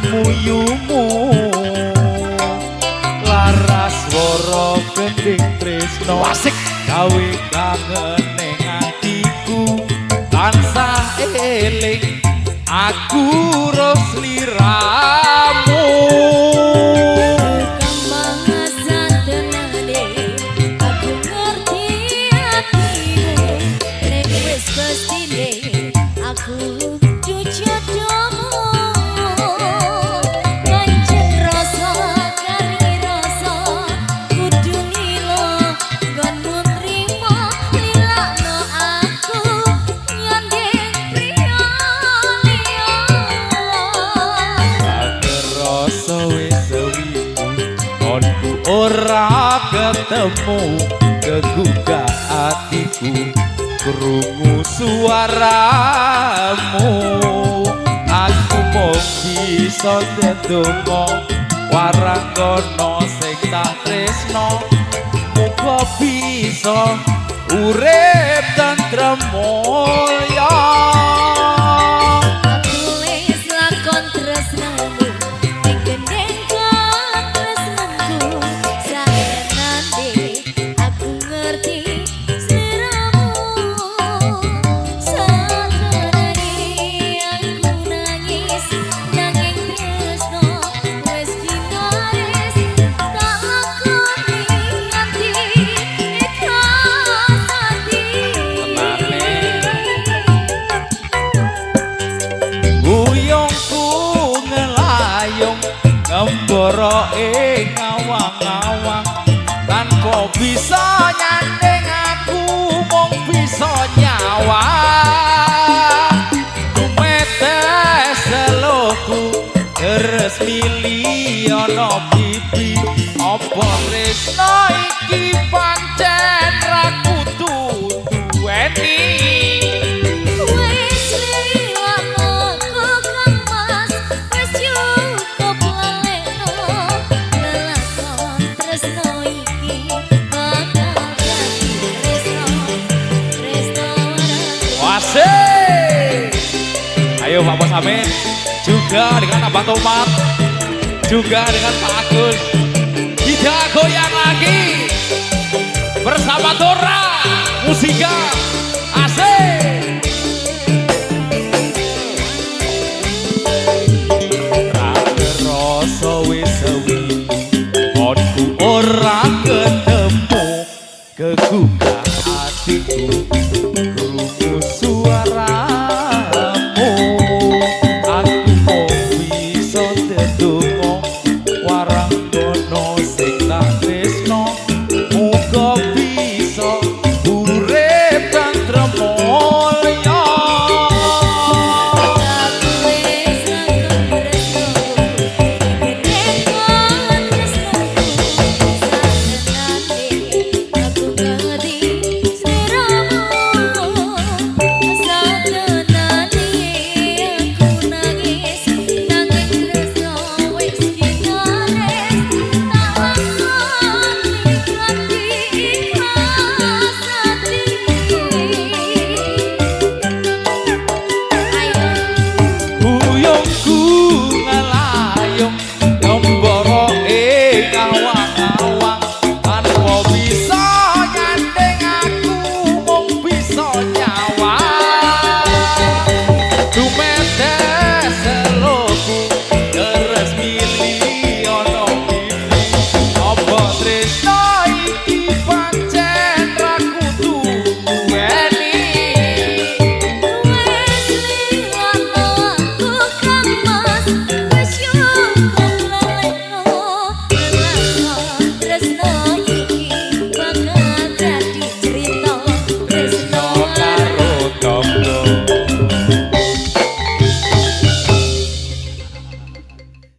gemuyumu, laras swara gending tresno. Asik. Gawe kangen ning atiku, tansah eling aku ro sliramu. Kang satenane aku ngerti atimu, nek wis pestine aku jodohmu. Pancen rasa kari rasa kudu lilo nggonmu nrimo, lilakno aku nyanding priya liya. Rasa wis sewiku konku ora ketemu, kegugah atiku krungu suaramu. Aku mung bisa ndedonga waranggono sing tak tresno, muga bisa urip tentrem mulya. Tulis lakon tresnamu ing gendeng katresnanku, saenane aku ngerti sliramu. Satenane aku nangis nanging tresno wis kinaris, tak lakoni nganti ikhlas ati. Tenane. Guyongku ngelayung ngembara ing awang-awang, tanpa bisa nyanding aku mung bisa nyawang. Tumetes eluhku deres mili ana pipi, apa tresno iki pancen ra kudu duweni? Wis lilakno aku, Kang Mas, wis cukup lalekno, lelakon tresno iki bakal dadi tresno tresno warang. Wasik. Ayo Pak Bos Amin, juga dengan Abah Tomat, juga dengan Pak Agus. Kita goyang lagi bersama Tora Musika. Asik.